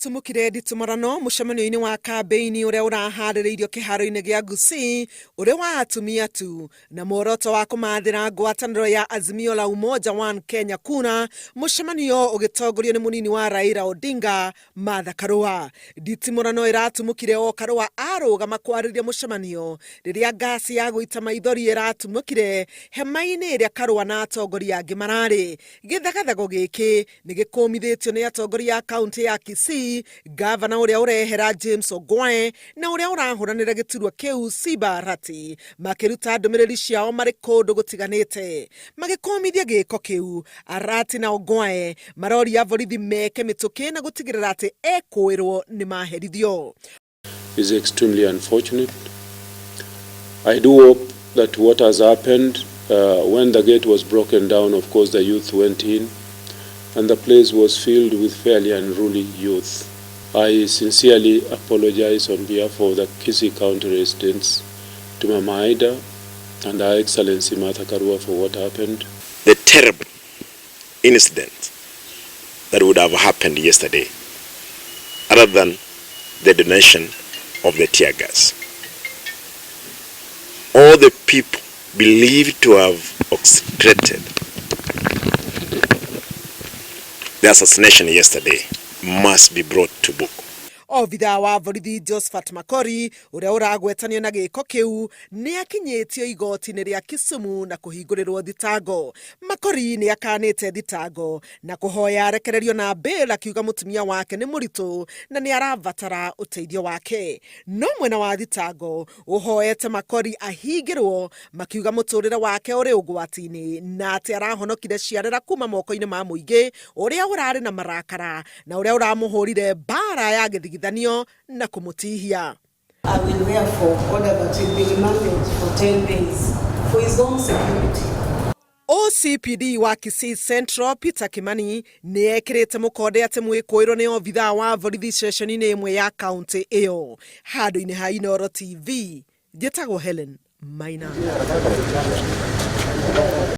Nĩgwatumũkire nditimũrano mũcemanio-inĩ wa kambĩini ũrĩa ũraharĩrĩirio kĩharo-inĩ gĩa Gusii ũrĩ wa atumia tu na muoroto wa kũmathĩra ngwatanĩro ya Azimio la Umoja One Kenya kura, mũcemanio ũgĩtongorio nĩ mũnini wa Raila Odinga Martha Karũa. Nditimũrano ĩratumũkire o Karũa arũgama kwarĩria mũcemanio rĩrĩa ngasi ya gũita maithori ĩratumũkire hema-inĩ ĩrĩa Karũa na atongoria angĩ mararĩ. Gĩthagathago gĩkĩ nĩ gĩkũmithĩtio nĩ atongoria a kaunti ya Kisii, ngavana ũrĩa ũrehera James Ongwae na ũrĩa ũrahũranĩra gĩturwa kĩu Simba Arati makĩruta ndũmĩrĩri ciao marĩ kũndũ gũtiganĩte. Magĩkũmithia gĩko kĩu, Arati na Ongwae maroria borithi meke mĩtũkĩ na gũtigĩrĩra atĩ ekũĩrwo nĩ maherithio. Is extremely unfortunate. I do hope that what has happened when the gate was broken down, of course the youth went in and the place was filled with fairly unruly youth. I sincerely apologize on behalf of the Kisii County residents to Mama Ida and Her Excellency Martha Karua for what happened. The terrible incident that would have happened yesterday, other than the donation of the tear gas. All the people believed to have orchestrated the assassination yesterday must be brought to book. Obithaa wa borithi Josephat Makori ũrĩa ũragwetanio na gĩko kĩu nĩ akinyĩtio igoti-inĩ rĩa Kisumu na kũhingũrĩrwo thitango. Makori nĩ akanĩte thitango na kũhoya arekererio na bail akiuga mũtumia wake nĩ mũritũ na nĩ arabatara ũteithio wake. No mwena wa thitango ũhoete Makori ahingĩrwo makiuga mũtũrĩre wake ũrĩ ũgwati-inĩ na atĩ arahonokire ciarera kuma moko-inĩ ma mũingĩ ũrĩa ũrarĩ na marakara na ũrĩa ũramũhũrire mbara ya gĩthigithanio na kũmũtihia. I will therefore order that he be remanded for 10 days for his own security. OCPD wa Kisii Central Peter Kimani nĩ ekĩrĩte mũkonde atĩ mwĩkũĩrwo nĩ obithaa wa borithi ceceni-inĩ ĩmwe ya kaunti ĩyo. Handũ-inĩ ha Inooro TV, njĩtagwo Helen Maina.